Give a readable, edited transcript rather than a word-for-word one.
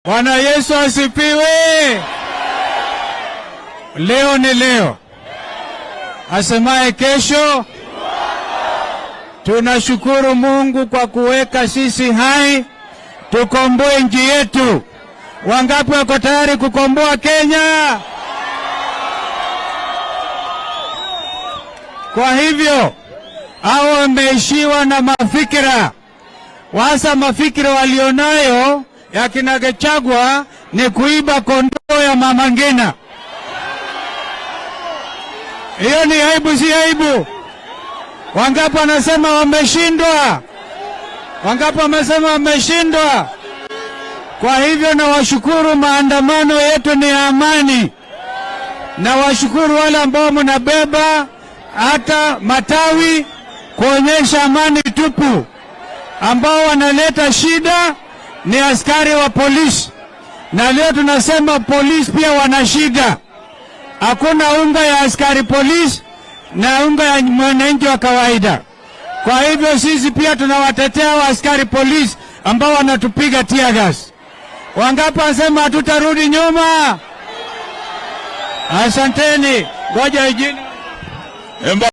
Bwana Yesu asifiwe. Leo ni leo, asemaye kesho. Tunashukuru Mungu kwa kuweka sisi hai, tukomboe nchi yetu. Wangapi wako tayari kukomboa Kenya? Kwa hivyo hao wameishiwa na mafikira, hasa mafikira walionayo ya kina Gachagua ni kuiba kondoo ya Mama Ngina. Hiyo ni aibu, si aibu? Wangapi wanasema wameshindwa? Wangapi wamesema wameshindwa? Kwa hivyo nawashukuru, maandamano yetu ni ya amani. Nawashukuru wale ambao mnabeba hata matawi kuonyesha amani tupu. Ambao wanaleta shida ni askari wa polisi, na leo tunasema polisi pia wana shida. Hakuna unga ya askari polisi na unga ya mwananchi wa kawaida. Kwa hivyo sisi pia tunawatetea wa askari polisi ambao wanatupiga tear gas. Wangapi wanasema hatutarudi nyuma? Asanteni. Ngoja ijina Emba